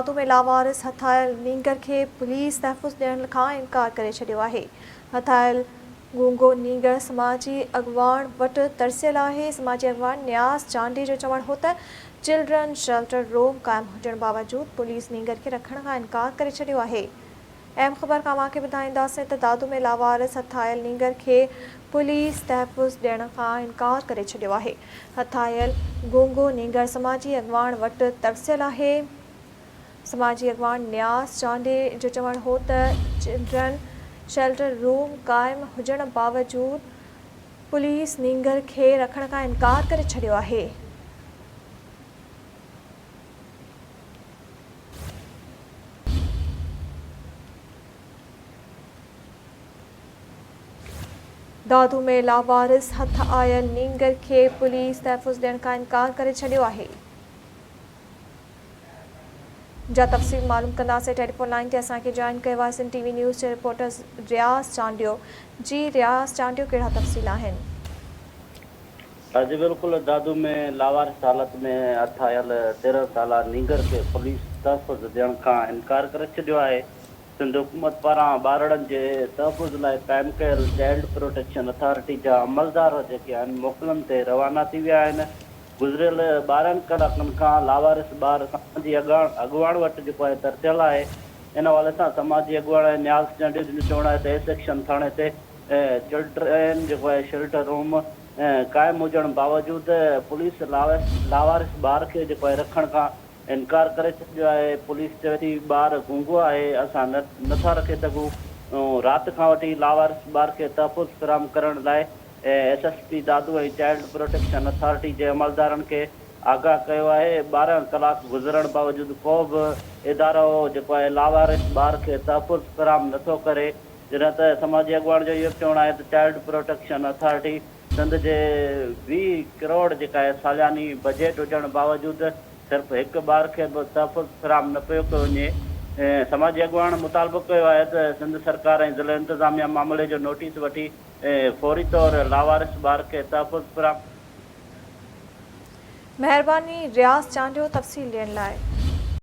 دادو ۾ لاوارث هٿ آيل نينگر کي پوليس تحفظ ڏيڻ کان انڪار ڪري ڇڏيو آهي. هٿ آيل گونگو نينگر سماجي اڳواڻ وٽ ترسيل آهي. سماجي اڳواڻ نياز چانڊيي جو چوڻ هو ته چلڊرن شيلٽر روم قائم هجڻ باوجود پوليس نينگر کي رکڻ کان انڪار ڪري ڇڏيو آهي. اهم خبر کان اوهان کي ٻڌائينداسين ته دادو ۾ لاوارث هٿ آيل نينگر کي پوليس تحفظ ڏيڻ کان انڪار ڪري ڇڏيو آهي. هٿ آيل گونگو نينگر سماجي اڳواڻ وٽ ترسيل آهي. سماجي اڳواڻ نياز چانڊيي جو چوڻ هو ته چلڊرن شيلٽر روم قائم هجڻ باوجود پوليس نينگر کي رکڻ کان انڪار ڪري ڇڏيو آهي. دادو ۾ لاوارث هٿ آيل نينگر کي پوليس تحفظ ڏيڻ کان انڪار ڪري ڇڏيو آهي. جا تفصيل معلوم ڪنداسين ٽيليفون لائين تي اسان کي جوائن ڪيو آهي سنڌ ٽي وي نيوز جي رپورٽر رياض چانڊيو جي رياض چانڊيو ڪهڙا تفصيل آهن. جي بلڪل دادو ۾ لاوارث حالت ۾ هٿ آيل 13 سالا نينگر کي پوليس تحفظ ڏيڻ کان انڪار ڪري ڇڏيو آهي. سنڌ حڪومت پاران ٻارڙن جي تحفظ لاء قائم ڪيل چائلڊ پروٽيڪشن اٿارٽي جا عملدار جيڪي آهن موڪلن تي روانا ٿي ويا آهن، گذريل 12 ڪلاڪن کان لاوارث ٻار سماجي اڳواڻ وٽ جيڪو آهي ترسيل آهي، ان حوالي سان سماجي اڳواڻ نياز چانڊيو جو چوڻ آهي ته اي سيڪشن ٿاڻي تي چلڊرين جيڪو آهي شيلٽر روم قائم هجڻ باوجود پوليس لاوارث ٻار کي جيڪو آهي رکڻ کان انڪار ڪري ڇڏيو آهي، پوليس چوي ٿي ٻار گونگو آهي اسان نه ٿا رکي سگهون، رات کان وٺي لاوارث ٻار کي تحفظ فراهم ڪرڻ لاء S S P Dadu ۽ child protection authority جي عملدارن کي آگاهه ڪيو آهي، 12 ڪلاڪ گذرڻ باوجود ڪو به ادارو جيڪو آهي لاوارث ٻار کي تحفظ فراهم نه ٿو ڪري، جڏهن ته سماجي اڳواڻ جو اهو به چوڻ آهي ته چائلڊ پروٽيڪشن اٿارٽي سنڌ جي 20 ڪروڙ جيڪا آهي سالياني بجيٽ هجڻ باوجود صرف هڪ ٻار کي به تحفظ فراهم نه پيو ڪيو وڃي. سماجي اڳواڻ مطالبو ڪيو آهي ته سنڌ سرڪار ۽ ضلعي انتظاميا معاملي جو نوٽيس وٺي فوري طور لاوارث ٻار کي تحفظ فراهم مهرباني رياض چانڊيو تفصيل ڏيڻ لاء.